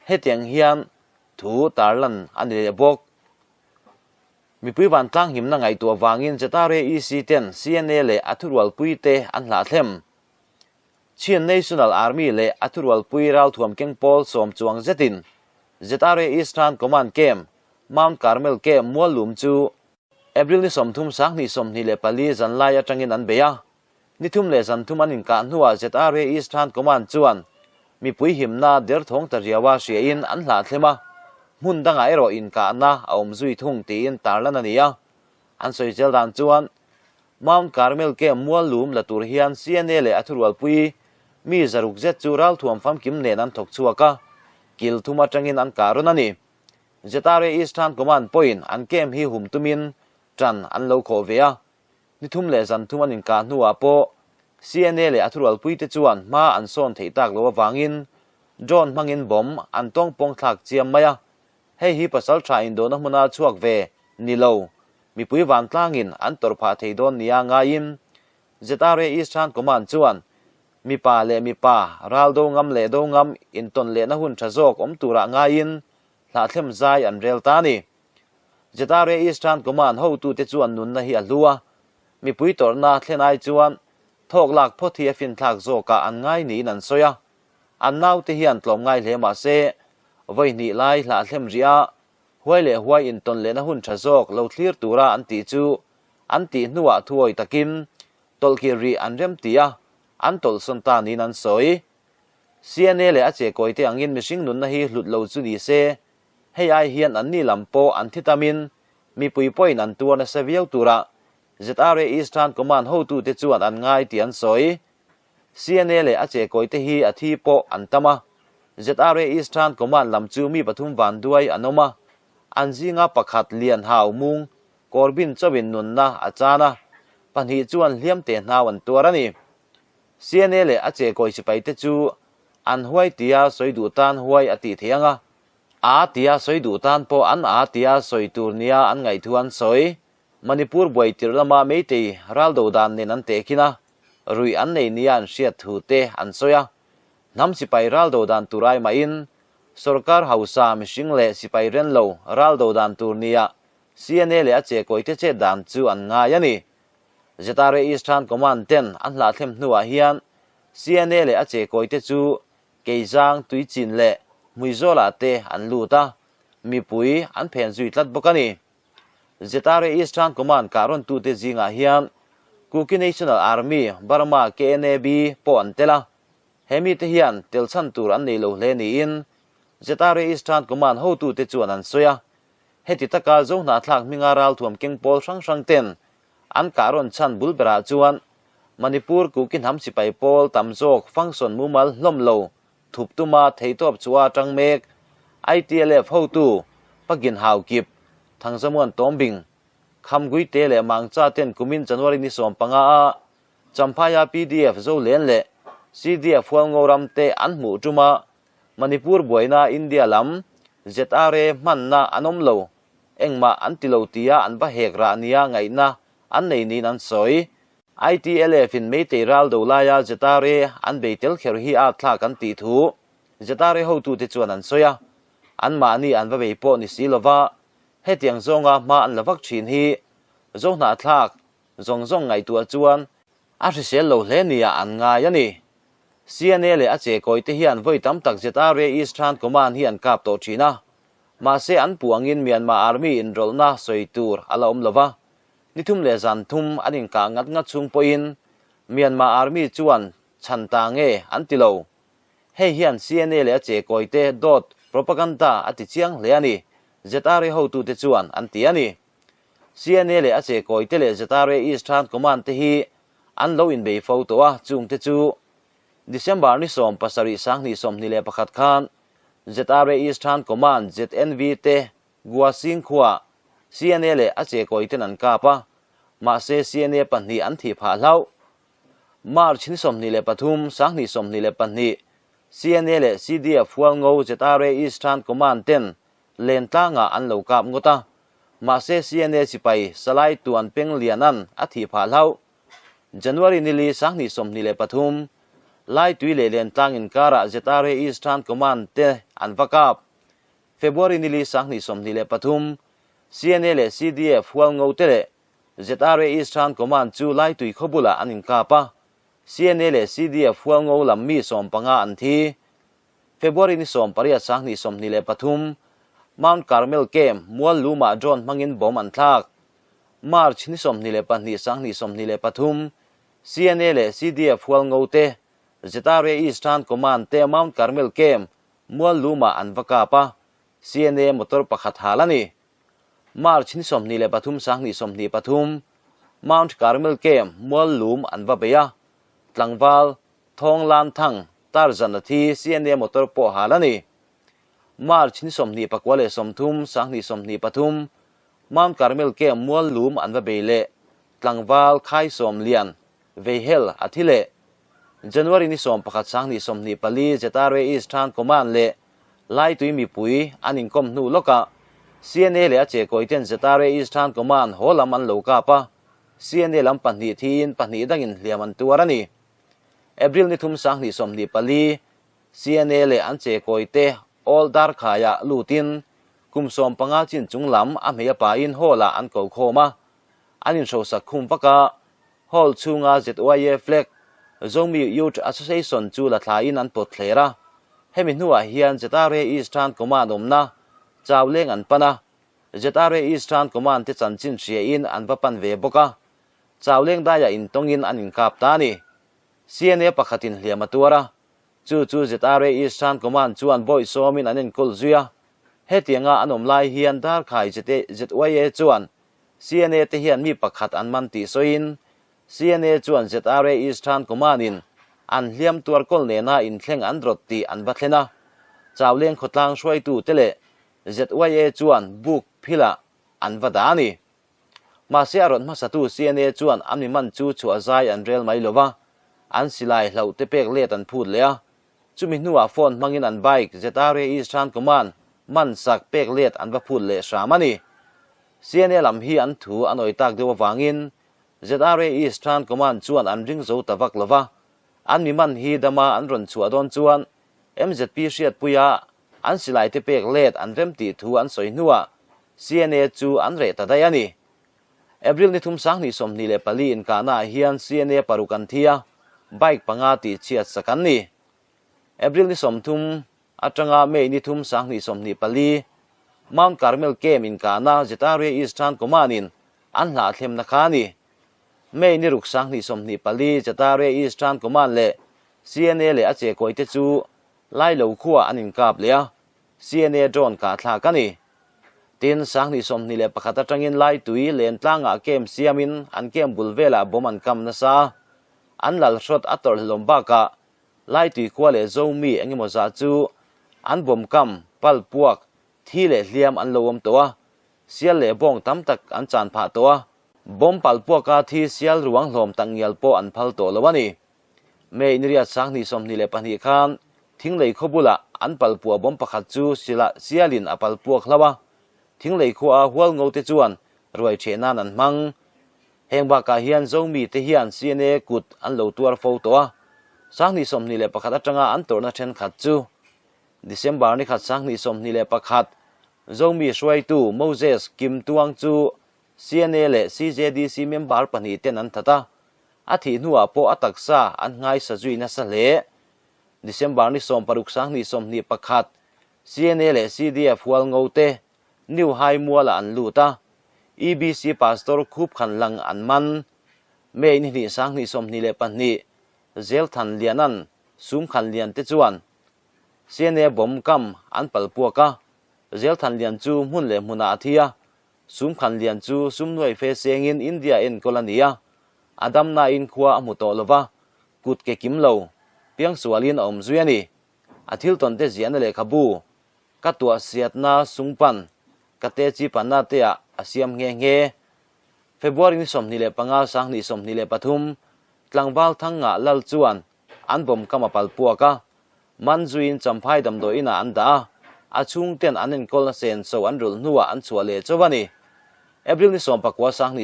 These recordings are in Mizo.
Hetiang hian thu tarlan a ni leh bawk. Mipui vantlang himna ngaihtuah vangin ZRA EC ten CNA leh a thurualpui te an hlahthlem. Chin National Army leh a thurualpui ralthuam keng pawl sawm chuang zetin ZRA Eastern Command Camp, Mount Carmel Camp muallum chu April ni 30 2024 zanlai atangin an bei a. Ni thum leh zan thum an inkah hnuah ZRA Eastern Command chuan mipui himna derthawng ta riaua hriain an hlahthlem a, hmun dangah erawh inkahna a awm zui thung tiin tarlan a ni a. An sawi zel dan chuan Mount Carmel Camp mual lum la tur hian CNA leh a thurualpui mi zaruk zet chu ralthuam famkim nen an thawk chhuak a, kil thum atangin an kah rawn a ni. ZRA Eastern Command pawhin an camp hi hum tumin tan an lo khawh ve a, Ni thum leh zan thum an inkah hnuah pawh CNA leh a thurualpuite chuan hma an sawn theih tak loh avangin drone hmangin bomb an tawngpawng thlak chiam mai a. Hei hi pasal tha indawhna hmuna chhuak ve ni lo, mipui vantlangin an tawrh phah thei dawn nia ngaiin ZRA Eastern Command chuan mipa leh mipa ral do ngam leh do ngam intawn lehna hun tha zawk awm turah ngaiin hlahthlem zai an rel ta a ni. ZRA Eastern Command hotute chuan nunna hi a hlu a, mipui tawrhna thlen ai chuan thawk lak phawt hi a finthlak zawkah an ngai niin an sawi a. An naute hian tlawm ngai hle mah se, vawi hnih lai hlahthlem rih a, huai leh huai intawn lehna hun tha zawk lo thlir tura an tih chu an tih hnuah thuawi takin tawlhkir rih an rem ti a, an tawlhsawn ta niin an sawi. CNA leh a chekawite angin mihring nunna hi hlut lo chu ni se, Hei ai hian anni lam pawh an thi tamin mipui pawhin an tuar nasa viau tura ZRA Eastern Command hotute chuan an ngai tih an sawi. CNA leh a chekawite hi a thi pawh an tam a, ZRA Eastern Command lam chu mi pathum vanduai an awm a, an zinga pakhat Lian Hau Mung Corbin chauhin nunna a chan a, pahnih chuan hliam te hnau an tuar a ni. CNA leh a chekawi sipaite chu an huai tia sawi duh tan huai a tih theih ang a, A tia sawi duh tan pawh an a tia sawi tur nia an ngaihthu an sawi. Manipur buai tirh lama Meitei raldo dan nen an tehkhin a, ruih an nei nia an hriat thu te an sawi a. Hnam sipai raldo dan tur ai mahin sorkar hausa mihring leh sipai ren lo raldo dan tur nia CNA leh a chekawi te chet dan chu an ngai a ni. ZRA Eastern Command ten an hlahthlem hnuah hian CNA leh a chekawi te chu Keizang, Tuichin leh Hmuizawlah te an lut a, mipui an phen zui tlat bawk a ni. ZRA Eastern Command kah rawntute zingah hian Kuki National Army, Burma KNAB, pawh an tel a, he mite hian tel chhan tur an nei lo hle niin ZRA Eastern Command hotute chuan an sawi a. Heti taka Zohnahthlak hminga ralthuam keng pawl hrang hrang ten an kah rawn chhan bul berah chuan Manipur Kuki hnam sipai pawl tam zawk function mumal hlawm lo thup tuma theihtawp chua atang mek ITLF hotu Pagin Haokip, Thangzamuan Tawmbing, Khamguite leh Mangcha ten kumin January ni 15 a Champhaia PDF Zolen leh CDF Hualngo ram te an hmuh tuma Manipur buaina India lam ZRA hmanna an awm lo, engmah an ti lo tia an va hek rah nia ngaihna an nei niin an sawi. ITLF in Meitei ral do laia ZRA an bei tel kher hi a thlak an tih thu ZRA hotute chuan an sawi a, anmahni an va bei pawh ni si lova hetiang zawnga hma an la vak thin hi Zohnahthlak zawng zawng ngaihtuah chuan a hrisel lo hle nia an ngai a ni. CNA leh a chekawi te hian vawi tam tak ZRA Eastern Command hi an kap tawh thin a, mahse an puh angin Myanmar Army inrawlhna sawi tur a la awm lo va, ni thum leh zan thum an inkah ngat ngat chung pawhin Myanmar Army chuan chhan ta nge an ti lo. Hei hian CNA leh a chekawi te dawt propaganda a ti chiang hle a ni, ZRA hotute chuan an ti a ni. CNA leh a chekawi te leh ZRA Eastern Command te hi an lo inbei fo tawh a, chungte chu December ni 7 2021 khan ZRA Eastern Command ZNV te Guasing khuaah CNA leh a chekawi ten an kap a, mahse CNA pahnih an thih phah hlauh. March ni 23 2022 CNA leh CDF Hualngo ZRA Eastern Command ten Lentlangah an lo kap ngawt a, mahse CNA sipai Salai Tuan Peng Lianan a thih phah hlauh. January nili 2023 Laitui leh Lentlang inkarah ZRA Eastern Command te an va kap. February nili 2023, CNA leh CDF Hualngo te leh ZRA Eastern Command chu Laitui khaw bulah an inkap a, CNA leh CDF Hualngo lam mi 15 an thi. February ni 18 2023, Mount Carmel Camp, Mual Lumah drone hmangin bomb an thlak. March ni 22 2023, CNA leh CDF Hualngo te, ZRA Eastern Command te Mount Carmel Camp, Mual Lumah an va kap a, CNA motor pakhat hal a ni. March ni 23 2023, Mount Carmel Camp, Mual Lum an va bei a, tlangval, Thawng Lan Thang, Tarzan a thi, CNA motor pawh hal a ni. March ni 29 le 30 2023, Mount Carmel Camp, Mual Lum an va bei leh, tlangval, Khai Sawm Lian, Veihel a thi leh. January ni 11 2024, ZRA Eastern Command leh Laitui mipui an inkawm hnu lawkah CNA leh a chehkawih ten ZRA Eastern Command haw lam an lo kap a, CNA lam pahnih thiin pahnih dangin hliam an tuar a ni. April ni 3 2024, CNA leh an chehkawih te Old Darkhaiah lutin kum 15 chin chung lam a hmei a pain hall-ah an ko khawm a, an inhrosak khum vak a, hall chhunga ZYA flag Zomi Youth Association chu la thlain an pawt thler a, hemi hnuah hian ZRA Eastern Command awmna Chauleng an pan a, ZRA Eastern Command te chanchin hriain an va pan ve bawk a, Chauleng daiah intawngin an inkap ta a ni. CNA pakhatin hliam a tuar a, chu chu ZRA Eastern Command chuan bawi sawmin an enkawl zui a, hetianga an awm lai hian Darkhai ZYA chuan CNA te hian mi pakhat an man tih sawiin CNA chuan ZRA Eastern Command-in an hliam tuar kawl nena inthleng an rawt tih an va thlen a, Chauleng khawtlang hruaitu te leh ZYA chuan buk philah an va dah a ni. Mahse a rawt hmasatu CNA chuan an mi man chu chhuah zai an rel mai lova, an silai hlauh te pek let an phut leh a, chumi hnuah phone hmangin an bike ZRA Eastern Command man sak pek let an va phut leh hram a ni. CNA lam hi an thu an awi tak deuh avangin ZRA Eastern Command chuan an ring zo ta vak lova, an mi man hi dama an rawn chhuah dawn chuan MZP hriatpuia an silai te pek let an rem tih thu an sawi hnuah CNA chu an reh ta daih a ni. April ni 3 2024 inkahnaah hian CNA paruk an thi a, bike panga tih chhiat sak an ni. April ni 30 atanga May ni 3 2024, Mount Carmel Camp inkahna ZRA Eastern Command-in an hlah thlemna kha a ni. May ni 6 2024, ZRA Eastern Command leh CNA leh a chehkawih te chu Lailo khuaa an inkap leh a, CNA drone kah thlak a ni. Tin, 2021 atangin Laitui Lentlangah camp siamin an camp bul velah bomb an kam nasa a, an lal hrawt a tawrh hlawm bakah Laitui khua leh Zomi eng emaw zah chu an bomb kam, pal puak, thi leh hliam an lo awm tawh a, sial leh bawng tam tak an chan phah tawh a, bomb pal puaka thi sial ruang hlawm tak ngial pawh an phal tawh lo a ni. May ni riat 2022 khan Thinglei khaw bulah an pal puah bomb pakhat chu sialin a pal puak hlauh a, Thinglei khua a hual ngo te chuan ruai theh nan an hmang. Heng bakah hian Zomi te hian CNA kut an lo tuar fo tawh a, 2021 atanga an tawrhna thenkhat chu December ni khat 2021 Zomi hruaitu Moses Kim Tuang chu CNA leh CJDC member pahnih ten an that a, a thih hnuah pawh a taksa an nghaisa zui nasa hle. December ni 16 2021 CNA leh CDF hual ngo te New High Mualah an lut a, EBC Pastor Khup Khan Lang an man. May ni hnih 2022 Zelthan Lianan Sum Khan Lian te chuan CNA bomb kam an pal puak a, Zelthan Lian chu hmun leh hmunah a thi a, Sum Khan Lian chu sum nuai fe sengin India enkawl a ni a, a damnain khua a hmu tawh lova, kut ke kim lo, piangsualin a awm zui a ni. A thil tawn te ziahna lehkhabu, ka tuah siatna sungpan, ka te chi panna te ah a siam nghe nghe. February ni 25 2023, tlangval thang ngah lal chuan an bomb kam a pal puak a, man zuiin Champhai damdawi inah an dah a, a chhungten an enkawlna senso an rulh hnuah an chhuah leh chauh a ni. April ni 19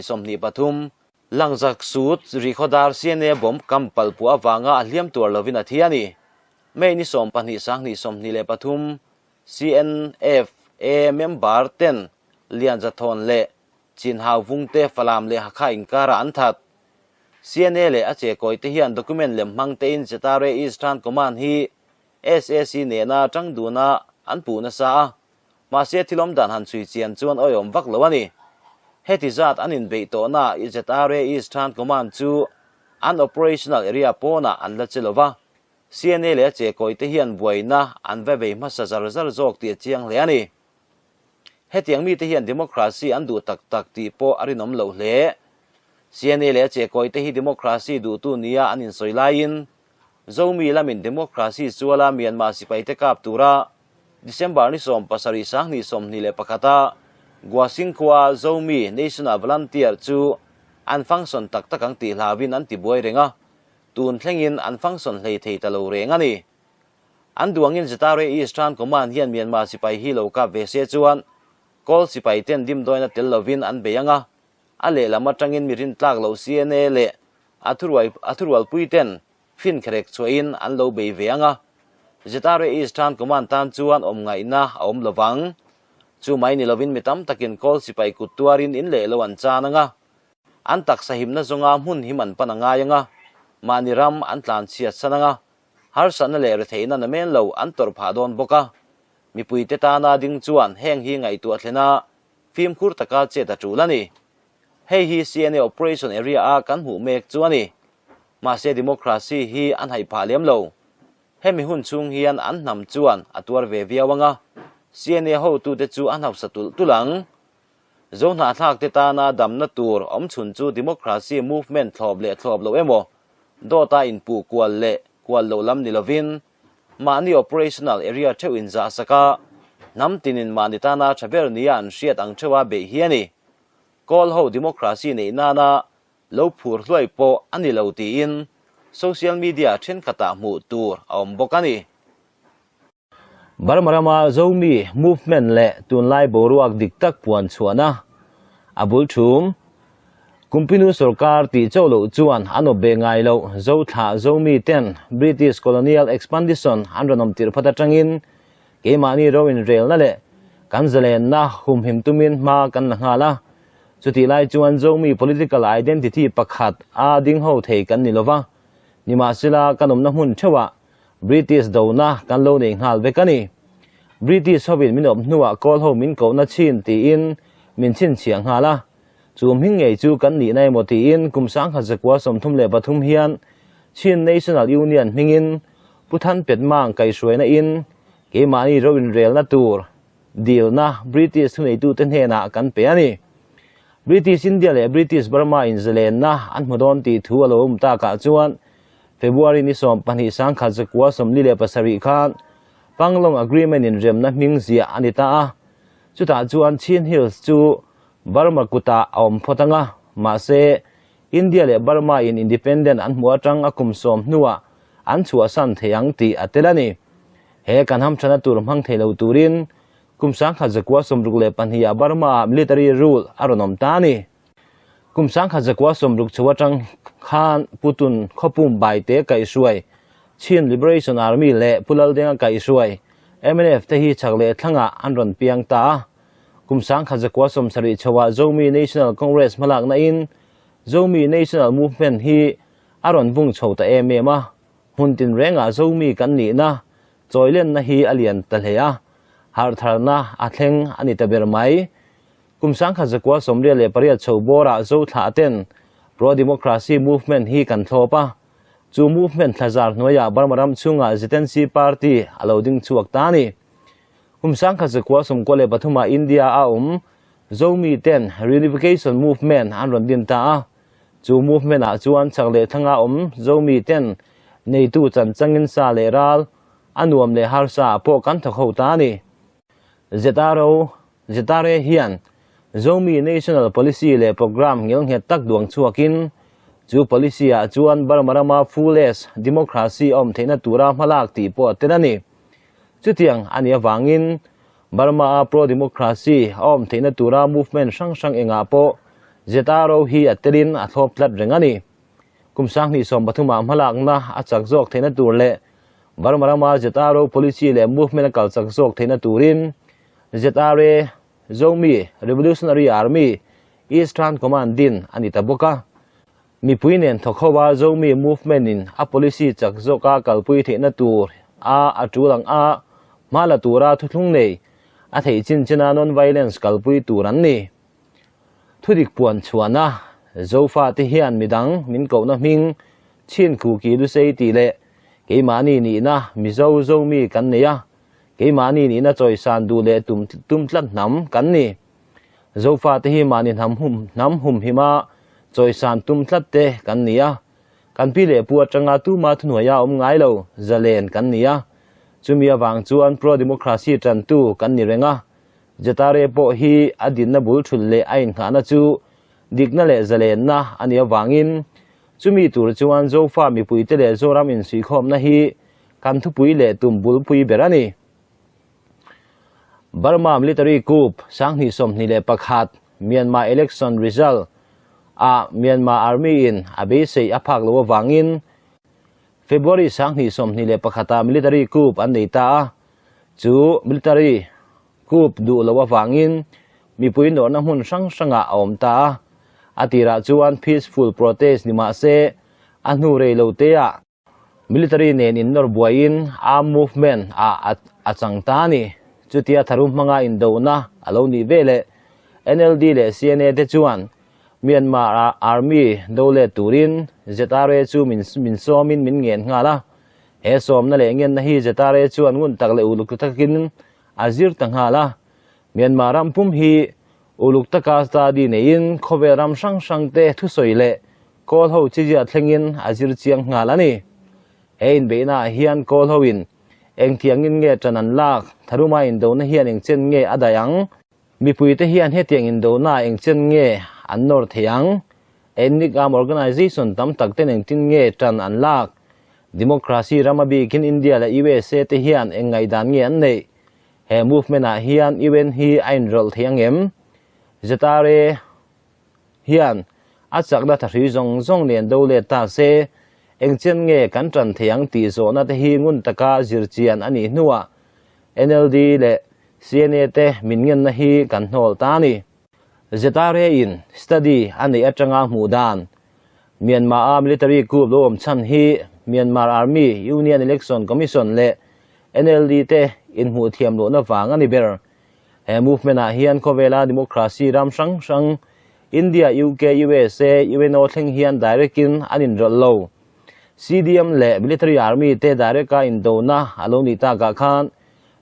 2023, Langzak sut Rihkhawdar CNA bomb kam palh puah avanga a hliam tuar lovin a thi a ni. May ni 12 2023 CNFA member ten Lianzathawn leh Chinhau Vungte Falam leh Hakha inkarah an that. CNA leh a chekawi te hian document lem hmang tein ZRA Eastern Command hi sac nena tang duna an puh nasa a, mahse thil awm dan han chhui chian chuan awihawm vak lo a ni. Heti zat an inbeih tawhna ZRA Eastern Command chu an operational area pawnah an la che lova, CNA leh a chekawi te hian buaina an va bei hmasa zar zar zawk tih a chiang hle a ni. Hetiang mite hian democracy an duh tak tak tih pawh a rinawm loh hle. CNA leh a chekawi te hi democracy duhtu nia an insawi laiin Zomi lamin democracy chuala Myanmar sipaite kap tura December ni 17 2021 a Guasing khua Zomi National Volunteer chu an function tak tak ang tih hlauin an tibuai reng a, tun thlengin an function hlei thei ta lo reng a ni. An duangin ZRA Eastern Command hian Myanmar sipai hi lo kap ve se chuan Kawl sipaiten dimdawina tel lovin an bei ang a, a lehlam atangin mi rintlak loh CNA leh a thurualpuiten finkherek chhuahin an lo bei ve ang a, ZRA Eastern Command tan chuan awm ngaihna a awm lovang. Chu mai ni lovin mi tam takin Kawl sipai kut tuarin in leh lo an chan ang a, an taksa himna zawnga hmun him an pan a ngai ang a, mahni ram an tlanchhiat san ang a, harsatna leh retheihna namen lo an tawrh phah dawn bawk a. Mipuite tana ding chuan heng hi ngaihtuah thlena fimkhur taka chet a tul a ni. Hei hi CNA operation area a kan hmuh mek chu a ni. Mahse democracy hi an haih phah lem lo. Hemi hun chhung hian an hnam chuan a tuar ve viau ang a, CNA hotute chu an hausa tulh tulh ang. Zo hnahthlakte tana damna tur awm chhun chu democracy movement thlawp leh thlawp loh emaw, dawta inpuh kual leh kual loh lam ni lovin, mahni operational area theuh inzah sak a, hnam tinin mahni tana tha ber nia an hriat ang theuha beih hi a ni. Kawl ho democracy neih nana lo phur hluai pawh a ni lo tiin social media thenkhatah hmuh tur a awm bawk a ni. Burma rama Zomi movement leh tunlai boruak dik tak puan chhuahna a bul thum. Kumpinu sorkar tih chauh loh chuan an awp ve ngai loh Zothlah Zomi ten British colonial expandition an rawn awm tirh phat atangin keimahni ro inrelna leh kan zalenna humhim tumin hma kan la nghal a. Chutih lai chuan Zomi political identity pakhat a ding ho thei kan ni lova, nimahsela kan awmna hmun theuhah British dona kan lo nei nghal vek a ni. British hovin min awp hnuah Kawl ho min kohna chhin tiin min chhinchhiah nghal a, chu hming ngei chu kan nihna emaw tiin kum 1933 hian Chin National Union hmingin Pu Than Petmang kaihhruaina in keimahni ro inrelna tur dilna British thuneitute hnenah kan pe a ni. British India leh British Burma in zalenna an hmu dawn tih thu a lo awm takah chuan February ni 12 1947 khan Panglong Agreement in remna hming ziah a ni ta a. Chutah chuan Chin Hills chu Burma kutah a awm phawt ang a, mahse India leh Burma in independent an hmuh atang a kum 10 hnuah an chhuahsan thei ang tih a tel a ni. He kan hamthana tur hmang thei lo turin kum 1962 ah Burma ah military rule a rawn awm ta a ni. Kum 1960 chho atang khan Putun khawpum Baite kaihhruai Chin Liberation Army leh Pu Laldenga kaihhruai mnf te hi chak leh thlangah an rawn piang ta a. Kum 1970 chho ah Zomi National Congress hmalakna in Zomi National Movement hi a rawn vung chho ta em em a. Hmun tin rengah Zomi kan nihna chawilenna hi a lian ta hle a, harhtharna a thleng a ni ta ber mai. Kum 1998 chho bawrah Zothlah ten pro-democracy movement hi kan thlawp a, chu movement thlazar hnuaiah Burma ram chhungah ZNC party a lo ding chhuak ta a ni. Kum 1993 ah India a awm Zomi ten reunification movement an rawn din ta a, chu movement ah chuan chak leh thlanga awm Zomi ten neitu chan changin sa leh ral a nuam leh harsa ah pawh kan thawk ho ta a ni. ZRO ZRA hian Zomi National Policy leh Programme ngelnghet tak duang chhuakin chu policy ah chuan Burma rama full-ass democracy a awm theihna tura hmalak tih pawh a tel a ni. Chutiang a nih avangin Burma a pro-democracy a awm theihna tura movement hrang hrang engah pawh ZRO hi a telin a thlawp tlat reng a ni. Kum 2013 ah hmalakna a chak zawk theihna tur leh Burma rama ZRO policy leh movement a kal chak zawk theihna turin ZRA, Zomi Revolutionary Army, Eastern Command din a ni ta bawk a. Mipui nen thawk ho a Zomi movement in a policy chak zawka kalpui theihna tur a a tul ang a, hma la tura thuthlung nei a theih chin china non-violence kalpui tur an ni. Thudik puan chhuahna, Zofa te hian midang min kohna hming Chin Kuki Lusei tih leh keimahni nihna Mizo Zomi kan nei a, keimahni nihna chawisan duh leh tum tum tlat hnam kan ni. Zofa te hi mahni hnam hum hnam humhima chawisan tum tlat te kan ni a, kan pi leh pu atanga tuma thuhnuaia awm ngai lo zalen kan ni a, chumi avang chuan pro-democracy tantu kan ni reng a, Jetare pawh hi a dinna bul thul leh a inngahna chu dikna leh zalenna a nih avangin chumi tur chuan Zofa mipuite leh Zoram insuihkhawmna hi kan thupui leh tum bulpui ber a ni. Burma Military Coup 2021 Myanmar Election Result ah Myanmar Army in a beisei a phak loh avangin February 2021 ah Military Coup an nei ta a, Chu military coup duh loh avangin mipui nawrhna hmun hrang hrangah a awm ta a, a tirah chuan peaceful protest ni mah se a hnu rei lo teah military nen innawr buaiin armed movement ah a chang ta a ni. Chutia tharum hmanga indohna a lo nih veleh NLD leh CNA te chuan Myanmar-ah army do let turin ZRA chu min sawmin min ngen nghal a. He sawmna leh ngenna hi ZRA chuan ngun tak leh uluk takin a zir ta nghal a. Myanmar ram pum hi uluk taka study neiin khawvel ram hrang hrang te thusawi leh kawl ho chizia thlengin a zir chiang nghal a ni. He inbeihna ah hian kawl ho in engtiangin nge ṭan an lak, tharuma indona hian engchen nge a daih ang? Mipuite hian hetiang indona ah engchen nge an nawr thei ang? Ethnic arm organization tam tak ten engtin nge ṭan an lak? Democracy ram a bikin India leh USA te hian eng ngaihdan nge an neih? He movement ah hian UN hi a inrawlh thei ang em? ZRA hian a chakna thahrui zawng zawng nen do let ta se, engchen nge kan ṭan thei ang tih zawhna te hi ngun taka zirchian a nih hnuah NLD leh CNA te min ngenna hi kan hnawl ta a ni. ZRA in study a neih atanga hmuh dan Myanmar a military coup lo awm chhan hi Myanmar Army, Union Election Commission leh NLD te inhmuh thiam lohna vang a ni ber. He movement ah hian khawvela democracy ram hrang hrang India, UK, USA, UNO thleng hian direct in an inrawlh lo. CDM leh military army te direct a indona a lo nih takah khan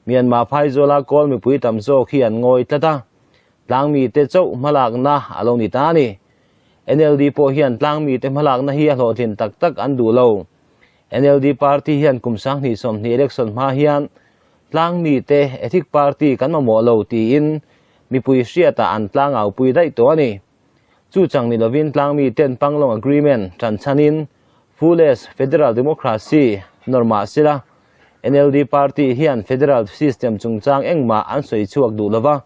Myanmar phaizawla kawl mipui tam zawk hi an ngawi tlat a. Tlangmite chauh hmalakna a lo ni ta a ni. NLD pawh hian tlangmite hmalakna hi a hlawhtlin tak tak an duh lo. NLD party hian kum 2020 election hma hian tlangmite ethic party kan mamawh lo tiin mipui hriatah an tlangaupui daih tawh a ni. Chu chang ni lovin tlangmiten Panglong Agreement tan chhanin Full-S Federal Democracy nawr mah sela NLD party hian federal system chungchang engmah an sawi chhuak duh lova,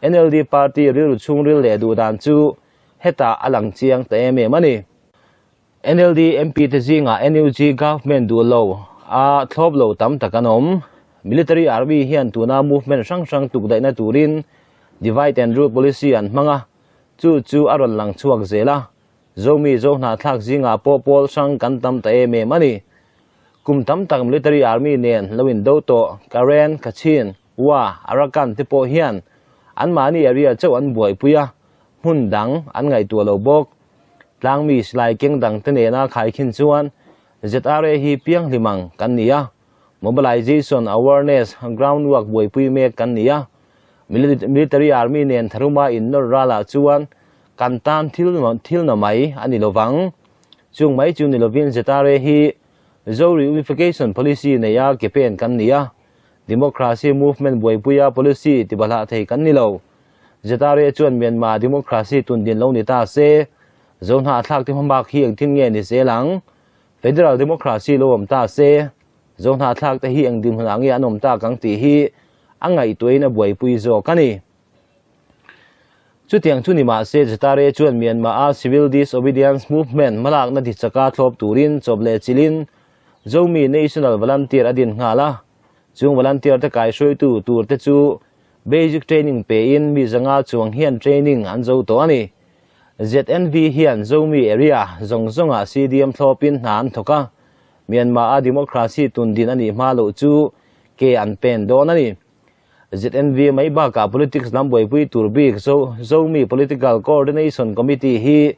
NLD party rilru chhungril leh duh dan chu hetah a lang chiang ta em em a ni. NLD MP te zingah NUG government duh lo a thlawp lo tam tak an awm. Military army hian tuna movement hrang hrang tukdaihna turin divide and rule policy an hmang a, chu chu a rawn lang chhuak zel a. Zomi zo hnahthlak zingah pawh pawl hrang kan tam ta em em a ni. Kum tam tak military army nen lo indo tawh Karen, Kachin, Wa, Arakan te pawh hian anmahni area chauh an buaipui a, hmun dang an ngaihtuah lo bawk. Tlangmi silai keng dang te nena khaikhin chuan ZRA hi pianghlim ang kan ni a, mobilization, awareness, ground work buaipui mek kan ni a. Military army nen tharuma innawr ralah chuan Kan tan thil thil na mai a ni lovang. Chung mai chu ni lovin ZRA hi Zo Reunification Policy neia ke pen kan ni a, Democracy Movement buaipuia policy ti bahlah thei kan ni lo. ZRA chuan Myanmar Democracy tun din lo ni ta se, Zo hnahthlak te hmabak hi engtin nge ni zel ang? Federal Democracy lo awm ta se, Zo hnahthlak te hi eng dinhmunah nge an awm tak ang tih hi a ngaihtuahin a buaipui zawk a ni. Chutiang chu ni mah se ZRA chuan Myanmar-a Civil Disobedience Movement hmalakna ti chaka thlawp turin chawp leh chilhin Zomi National Volunteer a din nghal a. Chung volunteer te kaihruaitu tur te chu basic training pein mi zanga chuang hian training an zo tawh a ni. ZNV hian Zomi area zawng zawngah CDM thlawpin hna an thawk a, Myanmar-a democracy tundin a nih hma loh chu ke an pen dawn a ni. ZNV mai bakah politics lam buaipui tur bik Zomi Political Coordination Committee hi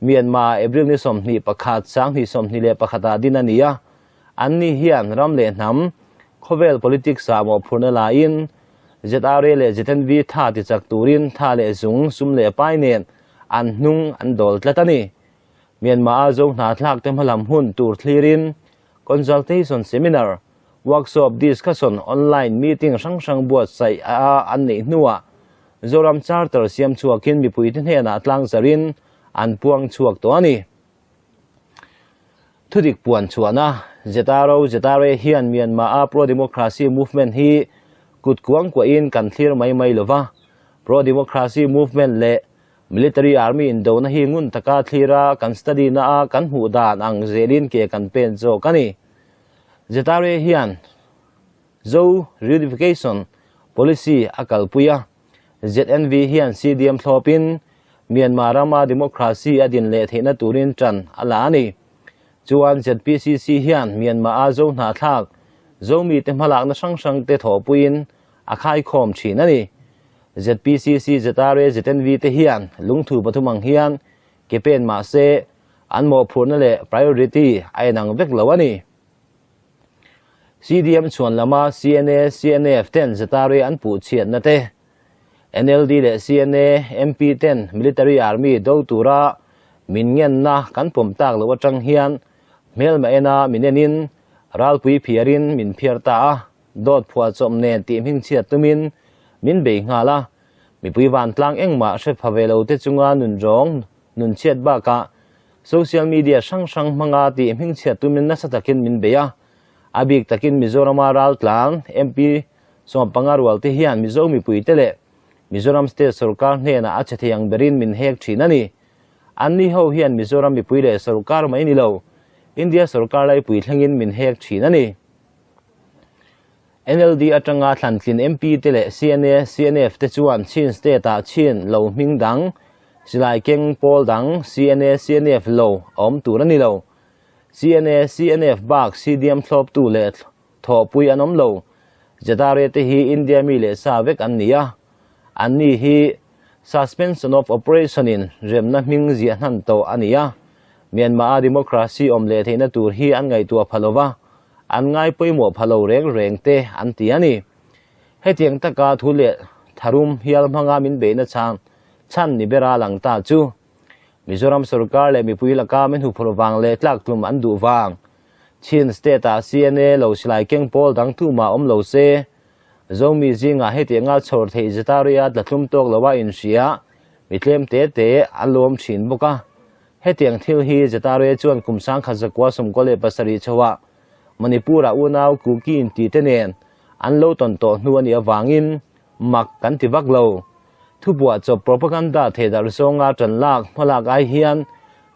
Myanmar April ni 21, 2021 ah din a ni a. Anni hian ram leh hnam, khawvel politics ah mawhphurhna laiin ZRA leh ZNV tha tichak turin tha leh zung, sum leh pai nen an hnung an dawl tlat a ni. Myanmar-a Zo hnathlak te hmalam hun tur thlirin Consultation Seminar, Workshop, Discussion, Online Meeting hrang hrang buatsaih a an neih hnuah Zoram Charter siam chhuakin mipuite hnenah tlang zarin an puang chhuak tawh a ni. Thudik puan chhuahna, ZRO, ZRA hian Myanmar-a pro-democracy movement hi kut kuang kuahin kan thlir mai mai lova, pro-democracy movement leh Military Army indona hi ngun taka thlira kan study na a kan hmuh dan ang zelin ke kan pen zawk a ni. ZRA hian Zo Reunification Policy a kalpui a, ZNV hian CDM thlawpin Myanmar rama democracy a din leh theihna turin ṭan a la a ni. Chuan ZPCC hian Myanmar-a Zo hnahthlak, Zo mite hmalakna hrang hrangte thawhpuiin a khaikhawm thin a ni. ZPCC, ZRA, ZNV te hian lungthu pathum ang hian ke pen mah se an mawhphurhna leh priority a inang vek lo a ni. CDM chhuan lama CNA, CNF ten ZRA an puh chhiatna te, NLD leh CNA, MP ten Military Army do tura min ngenna kan pawm tak loh atang hian hmelma ena min enin ralpui phiarin min phiar ta a. Dawt phuah chawp nen tih hming chhiat tumin min bei nghal a, mipui vantlang engmah hre pha ve lo te chunga nun rawng nun chhiat bakah social media hrang hrang hmanga tih hming chhiat tumin nasa takin min bei a. A bik takin Mizorama raltlang MP 15 rual te hian Mizo mipuite leh Mizoram state sorkar hnenah a che thei ang berin min hek thin a ni. Anni ho hian Mizoram mipui leh sorkar mai ni lo, India sorkar laipui thlengin min hek thin a ni. NLD atanga thlantlin MP te leh CNA, CNF te chuan Chin State-ah Chin lo hming dang, silai keng pawl dang CNA, CNF lo a awm tur a ni lo. CNA, CNF bak CDM thlawptu leh thawhpui an awm lo. ZRA te hi India mi leh sa vek an ni a, anni hi Suspension of Operation in remna hming ziah hnan tawh a ni a, Myanmar-a democracy awm leh theihna tur hi an ngaihtuah pha lova, an ngai pawimawh pha lo reng reng te an ti a ni. Hetiang taka thu leh tharum hial hmanga min beihna chhan chhan ni bera lang ta chu Mizoram sorkar leh mipui laka min huphurh vang leh tlak tlum an duh vang. Chin State-ah CNA lo silai keng pawl dang tumah awm lo se, Zomi zingah hetianga chhawr theih Zetaria tla tlum tawk loa inhria mi tlem te te an lo awm thin bawk a. Hetiang thil hi Zetaria chuan kum 1997 chhoah Manipur-ah unau Kuki inti te nen an lo tawn tawh hnu a nih avangin mak kan ti vak lo. Thubuah chawp propaganda thehdarh zawnga ṭan lak hmalak ai hian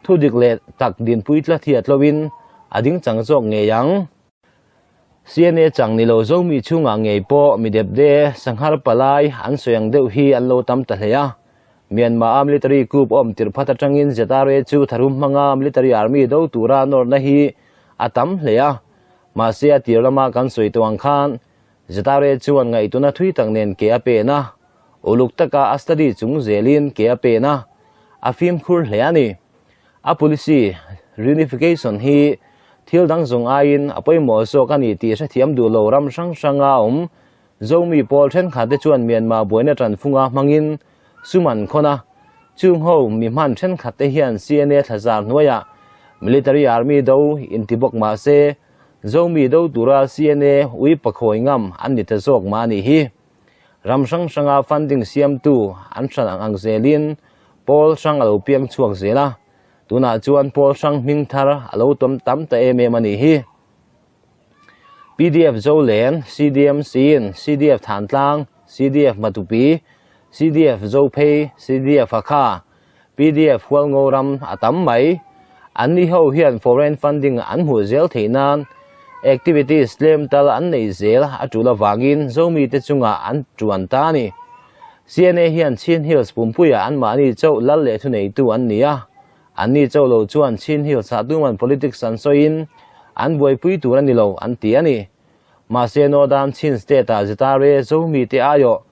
thudik leh tak dinpui tlat hi a tloin a ding chang zawk ngei ang. CNA chang ni lo Zomi chhungah ngei pawh mi depde sanghar palai an sawi ang deuh hi an lo tam ta hle a. Myanmar-a military coup awm tirh phat atangin ZRA chu tharum hmanga military army do tura nawrna hi a tam hle a. Mahse a tir lama kan sawi tawh ang khan ZRA chuan ngaihtuna thui tak nen ke a pen a, uluk taka a study chung zelin ke a pen a, a fimkhur hle a ni. A policy reunification hi thil dang zawng aiin a pawimawh zawk a ni tih hrethiam duh lo ram hrang hranga awm Zomi pawl thenkhat te chuan Myanmar buaina tanfunga hmangin sum an khawn a, chung ho mi hman thenkhat te hian CNA thlazar hnuaiah military army do inti bawk mah se Zomi do tura CNA ui pakhawi ngam an ni ta zawk mah a nih hi. Ram hrang hranga funding siamtu an hran ang ang zelin pawl hrang a lo piang chhuak zel a, tunah chuan pawl hrang hming thar a lo tawm tam ta em em a nih hi. PDF Zolen, CDM Siin, CDF Thantlang, CDF Matupi, CDF Zophei, CDF Hakha, PDF Hualngo ram a tam mai. Anni ho hian foreign funding an hmuh zel theih nan activities tlem tal an nei zel a tul avangin Zomite chungah an tuan ta a ni. CNA hian Chin Hills pumpuiah anmahni chauh lal leh thuneitu an ni a, anni chauh lo chuan Chin Hills ah tuman politics an sawiin an buaipui tur a ni lo an ti a ni. Mahse Northern Chin State ah Zitare Zomite aiawh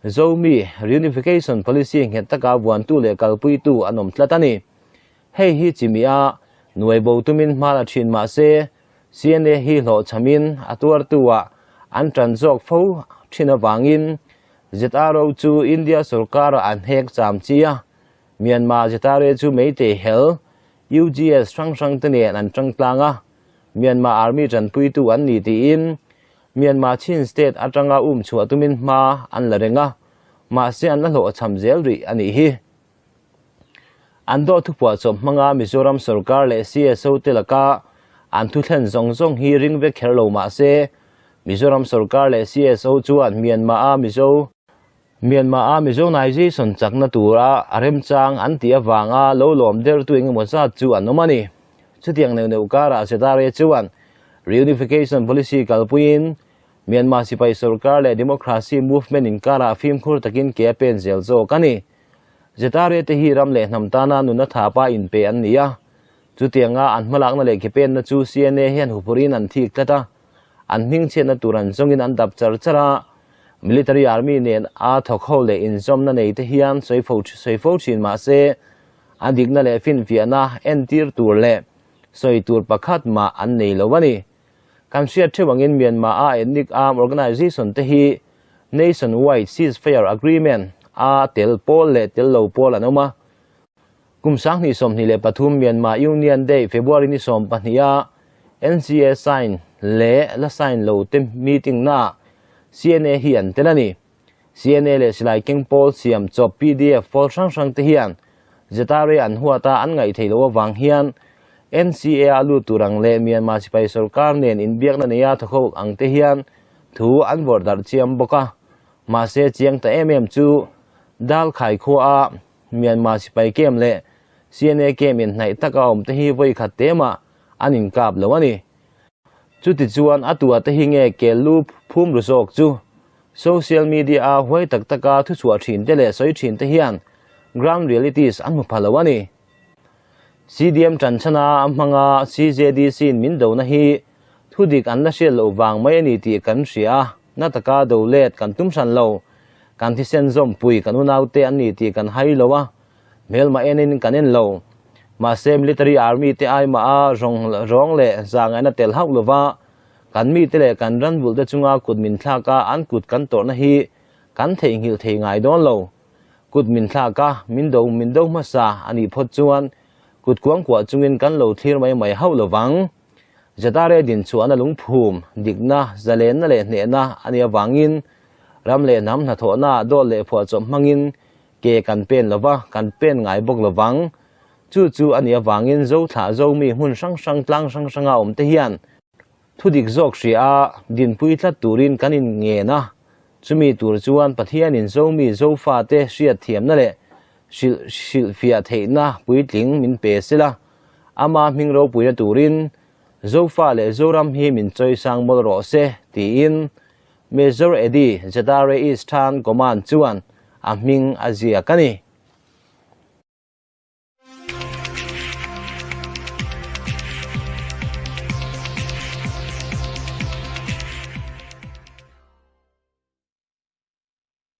Zomi Reunification Policy nghet taka vuantu leh kalpuitu an awm tlat a ni. Hei hi chimia nuai bo tumin hma la thin mah se, CNA hi hlawhchhamin a tuartu-ah an tan zawk fo thin avangin ZRO chu India sorkara an hek cham chi a, Myanmar ZRA chu Meitei hel UGS hrang hrang te nen an tang tlang a, Myanmar Army tanpuitu an ni tiin Myanmar Chin State atanga um chhuah tumin hma an la reng a, mahse an la hlawhchham zel rih a nih hi. An dawh thupuah chawp hmanga Mizoram sorkar leh CSO te laka an thuthlen zawng zawng hi ring vek kher lo mahse Mizoram sorkar leh CSO chuan Myanmar-a Mizo Myanmar-a Mizonization chakna tura a remchang an tih avanga lo lawm dertu engemaw zat chu an awm a ni. Chutiang neuh neuh karah Zedare chuan Reunification Policy kalpuiin Myanmar sipai sorkar leh democracy movement inkarah fimkhur takin ke a pen zel zawk a ni. Zedare te hi ram leh hnam tana nuna thapa inpe an ni a, chutianga an hmalakna leh ke penna chu CNA hian huphurhin an thik tlat a, an hmingchhiatna tur an zawngin an dap char char a, military army nen a thawk ho leh inzawmna nei te hian sawi fo sawi fo thin mah se a dikna leh finfiahna entir tur leh sawi tur pakhat mah an nei lo a ni. Kan hriat theuh angin Myanmar a ethnic arm organization te hi nationwide ceasefire agreement a tel pawl leh tel lo pawl an awm a. Kum 2023 Myanmar Union Day February ni 12 a NCA sign leh la sign lo te meeting naah CNA hi an tel a ni. CNA leh silai keng pawl siam chawp PDF pawl hrang hrang te hian ZRA an huat a an ngaih theih loh avang hian NCA a lut tur ang leh Myanmar sipai sorkar nen inbiakna neia thawkho ang te hian thu an vawrh darh chiam bawk a. Mahse chiang ta em em chu Dal Khai khua a Myanmar sipai kem leh CNA kem inhnaih taka awm te hi vawi khat te mah an inkap lo a ni. Chuti chuan a tua te hi nge kel lu phum ru zawk chu? Social media a huai tak taka thuchhuah thin te leh sawi thin te hian ground realities an hmu pha lo a ni. CDM tanchhana a hmanga CJDC in min dona hi thudik an la hriat loh vang mai a ni tih kan hria a, na taka do let kan tum hran lo. Kan thisen zawmpui kan unaute an ni tih kan hai lo a, hmelmah enin kan en lo. Mahse military army te ai mah a rawng rawng leh zahngaihna tel hauh lova kan mite leh kan ran vulh te chunga kut min thlak a an kut kan tawrhna hi kan theihnghilh thei ngai dawn lo. Kut min thlak a, min do min do hmasa a nih phawt chuan kut kuangkuah chungin kan lo thlir mai mai hauh lovang. Zatare din chhuahna lungphum, dikna, zalenna leh hnehna a nih avangin ram leh hnam hnathawhna dawt leh phuahchawp hmangin ke kan pen lova, kan pen ngai bawk lovang. Chu chu a nih avangin Zothlah Zomi hmun hrang hrang tlang hrang hranga awm te hian thudik zawk hria a dinpui tlat turin kan inngen a, chumi tur chuan Pathianin Zomi Zofate hriatthiamna leh hrilh hrilhfiah theihna puitling min pe sela, ama hming ropuina turin Zofa leh Zoram hi min chawisang mawlh rawh se tiin Major Eddie ZRA Eastern Command chuan a hming a ziak a ni.